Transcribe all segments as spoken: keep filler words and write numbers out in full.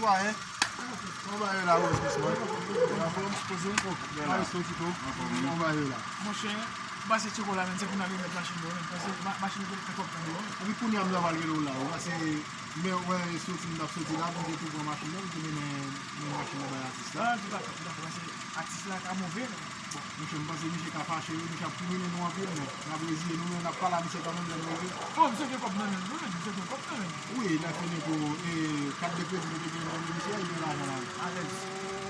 Anba yo la, wè, jis mwen. Anfòm, poze. Anba yo soti tou. Anba yo la. Monchè, m pase tcheko la, men se pou n al remèt machin yo, men. Paske ma-, machin yo te fè kòb nan yo. Epi kounye a m ta pral rele w la, w pase, men wè, soti m t ap soti la, m te tou pran machin nan, m te mennen, mennen machin nan bay atis la. Ah, toutafè, toutafè, paske atis la ka move, men. Bon, monchè, m panse misye ka fache, wi, misye ap tou mennen nou anpil, men n ap reziye nou, men n ap pale a misye kanmenm lè nou rive. Oh, misye gen kòb nan men l, wi, men misye gen kòb nan men l. Wi, lè fini pou, e, kat de kredi nou te gen nan men misye a, li gen lajan la. Alèz.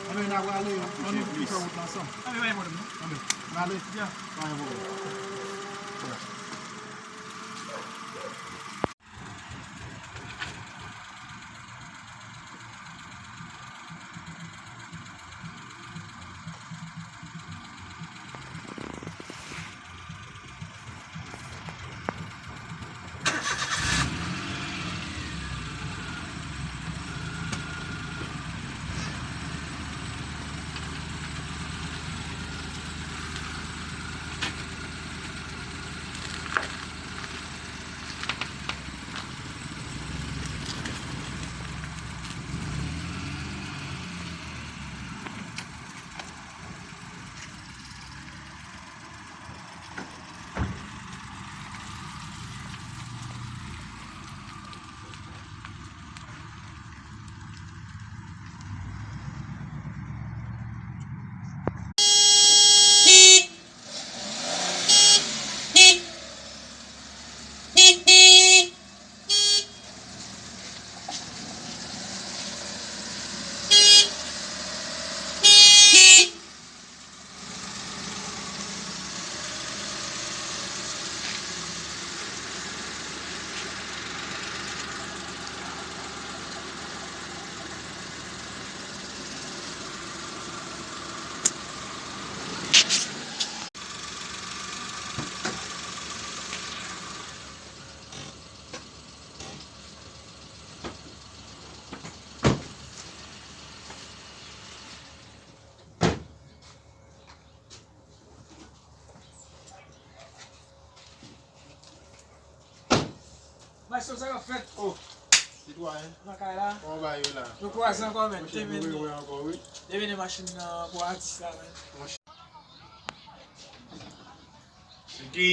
Anben, n a prale, ann nou fè wout la ansanm. Anben, pa gen pwoblèm, non. Anben, n ale. Ya. Pa gen pwoblèm. Maestro, sa k ap fèt? Oh, sitwayen. Nan kay la. Kòman bagay yo la? Nou kwaze ankò, men. Monchè, nou rewè ankò, wi. Te mennen machin nan pou atis la, men. Monchè. Ki?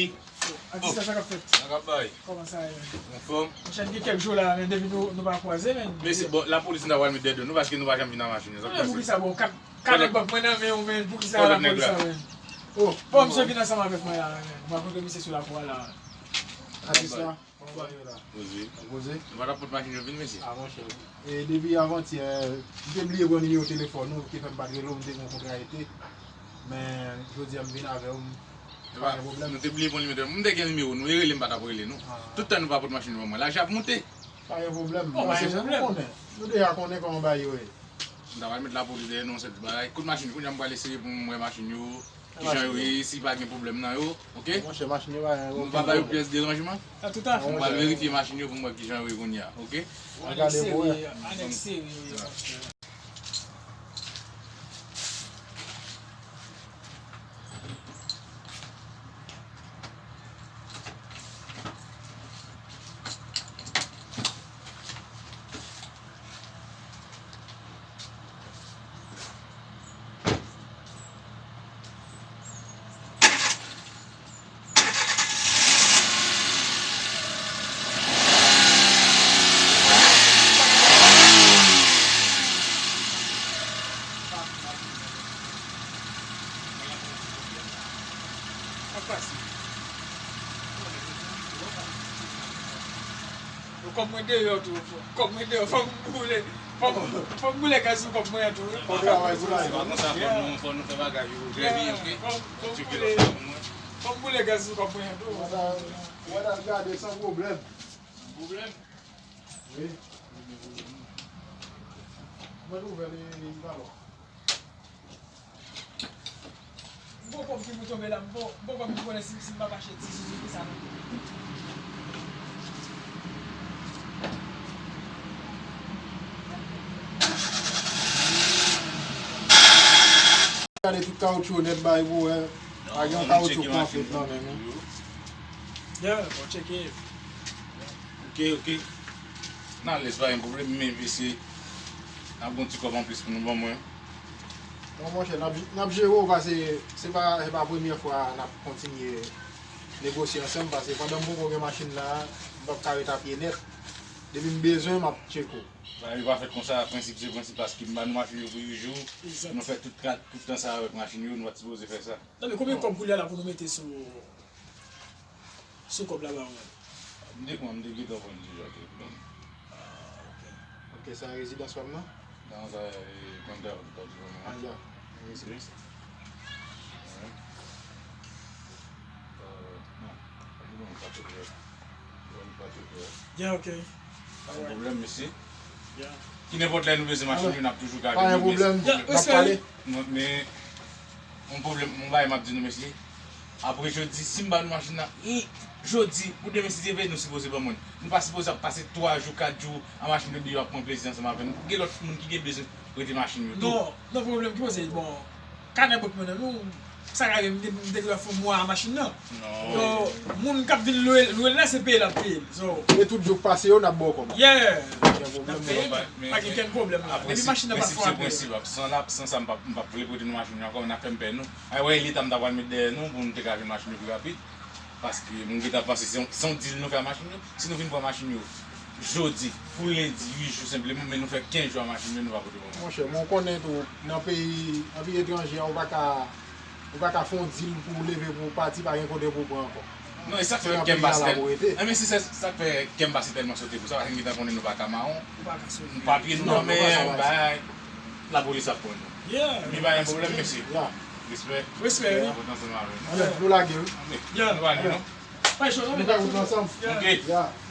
Atis la, sa k ap fèt? Sa k ap bay? Kòman sa ye, men? Anfòm? Monchè, gen kèk jou la, men, depi nou, nou pa kwaze, men. Mesye, bon, lapolis nou ta pral met dèyè do nou, paske nou pa janm vin ak machin yo. Sa k pase? Poukisa, bon, kat, kat nèg bank mwen nan men w, men, poukisa lapolis la, men? Oh, bon, misye vin ansanm avèk mwen la, men. Mwen kontre misye sou lakou a la. Atis la? Kòman bagay yo la? Poze. Poze? Nou pa t ap pot machin yo vin, mesye? Ah, monchè. E depi avantyè, m te bliye pran nimewo telefòn ou, ki fè m pa t rele w, m te gen yon kontrarite. Men, jodi a m vin avè w, m, pa gen pwoblèm. Nou te bliye pran nimewo telefòn. M te gen nimewo nou, e rele m pa t ap rele nou. Ah. Tout tan nou pa pot machin yo ban mwen, lajan ap monte. Pa gen pwoblèm. Bon, pa gen pwoblèm. Nou deja konnen kòman bagay yo ye. M ta pral met lapolis dèyè nou, yon sèl ti bagay. Kote machin, kounye a m pral eseye pou m wè machin yo. Kijan yo ye, si pa gen pwoblèm nan yo, oke? Monchè, machin yo pa gen okenn pwoblèm. Nou pa ba yo pyès deranjman. Ah, toutafè. Nou pral verifye machin yo pou m wè kijan yo ye kounye a, oke? Anèk serye, anèk serye yo, monchè. Kòb mwen deyò tou. Kòb mwen deyò. Fò m boule. Fò m, fò m boule gaz sou kòb mwen an tou, wi. Fò travay pou la. Se pa konsa, fò nou, fò nou fè bagay yo trè byen, oke? Fò m, fò m boule, fò m boule gaz sou kòb mwen an tou. Ou al gade san pwoblèm. San pwoblèm? Wi. Mwen ouvè li, li pa lò. M poko konn ki pou tonbe la, m po-, m poko konn ki konnen si, si m p ap achte ti Suzuki sa non. Gade tout kawoutchou nèt bay pou wè. Pa gen yon kawoutchou k pa fèt nan menm, non. Ya, bon, tcheke. Oke, oke. N alèz, pa gen pwoblèm, men mesye. N ap gen yon ti kòb anplis pou nou ban mwen. Bon, monchè, n ap, n ap jere w, paske se pa, se pa premyè fwa n ap kontinye negosye ansanm, paske pandan m poko gen machin la, m p ap ka ret a pye nèt. Depi m bezwen, m ap tcheke w. Bagay yo pa fèt konsa, prensip se prensip, paske m ba nou machin yo pou uit jou, pou nou fè tout, tout tan sa avèk machin yo, nou pa t sipoze fè sa. Non, men konbyen kòb koulye a la pou nou mete sou, sou kòb la ba mwen? M te pran, m te gentan pran deja tou. Ah, ok. Ok, sa rezidans pa m nan? Non, sa, e, kòm ta, ta di pou mwen. Ah, ya. Rezidans. Wi. Euh, non. Pa di pou mwen, pa chòke. Pa chòke. Ya, ok. Pa gen pwoblèm, mesye. Ya. Ki nenpòt lè nou bezwen machin yo, n ap toujou ka vini, men pa gen pwoblèm. Ya, n ap pale. Mwen, men, yon pwoblèm, yon bagay m ap di nou, mesye. Apre jodi, si m ba nou machin nan, i, jodi, pou demen, si Dye vle, nou sipoze ban mwen. Nou pa sipoze ap pase twa jou, kat jou, an machin yo deyò ap pran plezi ansanm avè n. Gen lòt moun ki gen bezwen prete machin yo tou. Non, non, pwoblèm ki poze, bon, kanè bank mwen nan, nou, sa ka rive, m te, m te dwe fè yon mwa a machin nan. Non. Yo, moun k ap vin lwe, lwe l la, se peye l ap peye l. So, e tout jou k pase yo, n ap ba w kòb. Yeah. N ap peye, pa gen kenn pwoblèm la. Depi machin nan pa fò a peye. Prensip se prensip. San la, san sa, m p ap, m p ap vle prete nou machin yo ankò, n ap fè m pè nou. Ay, wè, leta m ta pral met dèyè nou pou nou te ka jwenn machin yo pi rapid. Paske moun gentan panse se yon, se yon deal nou fè a machin yo. Si nou vin pran machin yo jodi, pou lendi, uit jou senpleman, men nou fè kenz jou a machin yo, nou pa pote pou nou. Monchè, men w konnen tou, nan peyi, nan peyi etranje a, ou pa ka, ou pa ka fè yon deal pou w leve pou w pati, pa gen kote pou w pran ankò. Non, e sa k fè kè m pa si tèl-, enben se sa, sa k fè kè m pa si tèlman sote pou sa, paske m gentan konnen nou pa ka mawon. Papye nou nan men, bagay, lapolis ap pran nou. Yeah. Men pa gen pwoblèm, mesye. Respè. Respè. Anpòtan ansanm avè nou. Nou lage, wi. Nou pa ni non. Pa cho non. Nou fè wout ansanm. Ok.